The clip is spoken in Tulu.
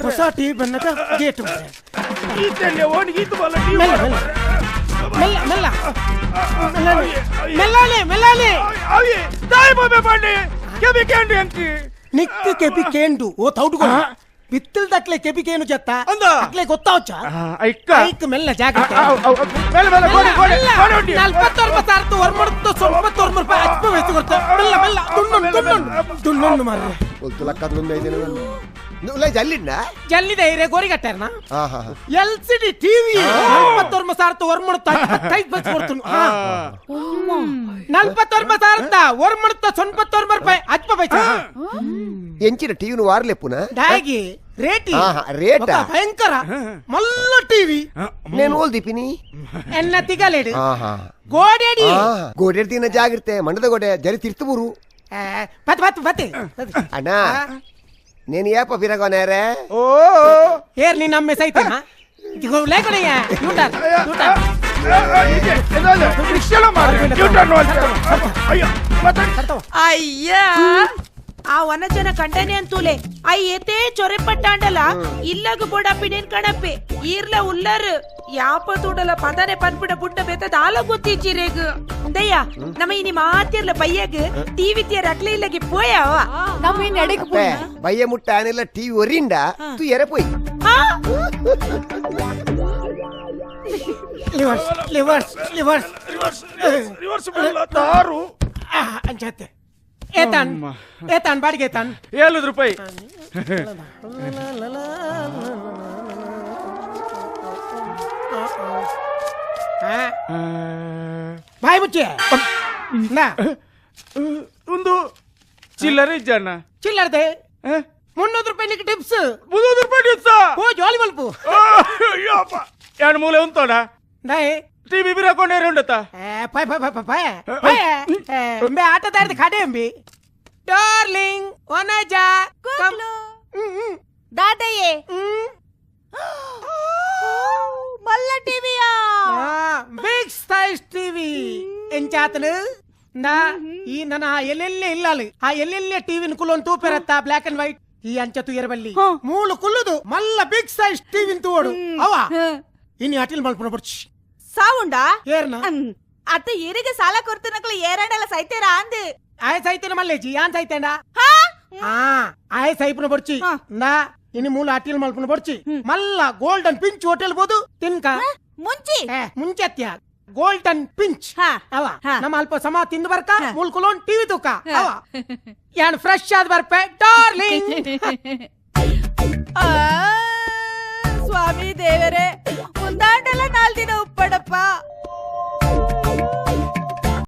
ಹೊಸ ಟಿವಿ ಬಂದಾಗ ಗೇಟ್ ಮೆಲ್ಲ ಮೆಲ್ಲಾಲೆ ಮೆಲ್ಲಾಲೆ ನಿಕ್ ಕೆಪಿ ಕೇಂಡು ಓ ತೌಡುಗೋ ಬಿತ್ತಲ್ ದಕ್ಲೆ ಕೆಪಿ ಕೇನು ಜತ್ತ ಅಕ್ಲೆ ಗೊತ್ತಾವಚ್ಚ ಐಕ್ ಮೆಲ್ಲ ಜಾಗ್ರತೆ 49 ಸಾವಿರದ 9 ರೂಪಾಯಿ ಅಚ್ಚ ವಯಸ್ಸು ಕೊಡ್ತ ಮೆಲ್ಲ ಮೆಲ್ಲ ದುಂಡು ದುಂಡು ದುಂಡು ಮಾರ್ರೆ ಜಲ್ಲಿಡ್ನ ಜಲ್ಲಿದೆ ಇರೇ ಗೋರಿಗಟ್ಟೆರ್ನ ಎಲ್ ಸಿ ಡಿ ಟಿವಿ 49 ಸಾವಿರದ 955 ಬಸ್ ಕೊಡ್ತೀನಿ 49 ಸಾವಿರದ 999 ರೂಪಾಯಿ ಅಜ್ಪ ಪೈಸಾ ಎಂಚಿನ ಟಿವಿನ ವಾರ್ಲೆಪ್ಪುನ ದಾಗಿ ರೇಟ್ ರೇಟ್ ಭಯಂಕರ ಮಲ್ಲ ಟಿವಿ నేను ಓಲ್ ದಿಪಿನಿ ಎನ್ನ ತಿಗಲೇಡು ಗೋಡೆಡಿ ಗೋಡೆಡಿ ತಿನ್ನ ಜಾಗಿರ್ತೆ ಮಂಡದ ಗೋಡೆ ಜರಿ ತಿರ್ತು ಬೂರು ಪತ್ ಪತ್ ಪತ್ ಅಣ್ಣ నేను ఏప ಬಿರಗೋನೇರೆ ಓ ಏರ್ ನೀ ನಮ್ಮ ಸೈತನಾ ಲೇಕೊಡೆಯ ಯೂಟರ್ ಯೂಟರ್ ಅಯ್ಯ ಆ ವನಜನ ಕಂಡನೆ ಅಂತೂಲೆ I ಏತೇ ಚೊರೆಪಟ್ಟಾಂಡಲ ಇಲ್ಲಗ ಬೋಡಾಪಿನೇನ್ ಕಣಪ್ಪೆ ಈರ್ಲ ಉಲ್ಲರ್ ಯಾಪ ತೂಡಲ ಪದನೆ ಪನ್ಪಿಡ ಬುಟ್ಟ ಬೇತ ದಾಲ ಗೊತ್ತಿಚ್ಚಿರೇಗ್ ದಯ್ಯ ನಮ್ಮ ಇನಿ ಮಾತಿರ್ಲ ಬಯ್ಯಗ್ ಟಿವಿ ತಿಯರ್ ಅಕ್ಲೆ ಇಲ್ಲಗೆ ಪೋಯಾವ ನಮ್ಮ ಇನ್ ಎಡೆಗೆ ಪೋಯ ಬಯ್ಯ ಮುಟ್ಟ ಆನೆಲ್ಲ ಟಿವಿ ಒರಿಂಡ ತು ಎರೆ ಪೋಯ್ ಲಿವರ್ಸ್ ಲಿವರ್ಸ್ ಲಿವರ್ಸ್ ರಿವರ್ಸ್ ರಿವರ್ಸ್ ದಾರು ಅಂಚತ್ತೆ ಏತಾನ್ ಏತಾನ್ ಬಾಡಿಗೆ ಏತಾನ್ 7 ರೂಪಾಯಿ ಬಾಯ್ ಮುಚ್ಚಿ ಒಂದು ಚಿಲ್ಲರೆ ಇಜ್ಜಣ್ಣ ಚಿಲ್ಲರ್ದೆ 300 ರೂಪಾಯಿ ನಿಕ್ ಟಿಪ್ಸ್ 300 ರೂಪಾಯಿ ಟಿಪ್ಸ್ ಓ ಜಾಲಿ ಮಲ್ಪು ಅಯ್ಯಪ್ಪ ಎರಡು ಮೂಲೆ ಉಂಟೋಣ ಡೈ ಟಿವಿ ಬಿರಕೊಂಡೇರಿ ಉಂಡತ ಪೈ ಪೈ ಪೈ ಪೈ ಪೈ ಎಂಬೆ ಆಟದಾರದ ಖಾಡೆ ಎಂಬಿ ಡಾರ್ಲಿಂಗ್ ವನಜಾ ಕಮ್ ದಾದಯ್ಯೆ ಮಲ್ಲ ಟಿವಿಯಾ ಬಿಗ್ ಸೈಜ್ ಟಿವಿ ಎಂಚಾತನು ನಾ ಈ ನನ್ನ ಎಲ್ಲೆಲ್ಲೇ ಇಲ್ಲಾಲು ಆ ಎಲ್ಲೆಲ್ಲೇ ಟಿವಿನ ಕುಲ್ಲೊಂದು ತೂಪೆರತ್ತ ಬ್ಲಾಕ್ ಅಂಡ್ ವೈಟ್ ಈ ಅಂಚ ತುಯರಬಲ್ಲಿ ಮೂಲು ಕುಲ್ಲುದು ಮಲ್ಲ ಬಿಗ್ ಸೈಜ್ ಟಿವಿನ ತೂವಡು ಅವ ಇನಿ ಅಟಿಲ್ ಮಲ್ಪುನ ಬರ್ಚಿ ಸಾವುಂಡಾ ಏರ್ನ ಅತ್ತ ಏರಿಗೆ ಸಾಲ ಕೊಡ್ತನಕಲ ಏರಾಡಲ್ಲ ಸೈತೇರಾ ಅಂದು ಆಯ ಸೈತೇನ ಮಲ್ಲೇಜಿ ಯಾನ್ ಸೈತೇಂಡ ಆಯ ಸೈಪುನ ಬರ್ಚಿ ನಾ ಇನಿ ಮೂಲ ಅಟಿಲ್ ಮಲ್ಪುನ ಬರ್ಚಿ ಮಲ್ಲ ಗೋಲ್ಡನ್ ಪಿಂಚ್ ಹೋಟೆಲ್ ಬೋದು ತಿನ್ಕ ಮುಂಚಿ ಮುಂಚತ್ಯ ಗೋಲ್ಡನ್ ಪಿಂಚ್ ಅವ ನಮ್ಮ ಅಲ್ಪ ಸಮ ತಿಂದು ಬರ್ಕ ಮೂಲ್ಕುಲೋನ್ ಟಿವಿ ತುಕ ಅವ ಯಾನ್ ಫ್ರೆಶ್ ಆದ ಬರ್ಪೆ ಡಾರ್ಲಿಂಗ್ ಸ್ವಾಮಿ ದೇವರೇ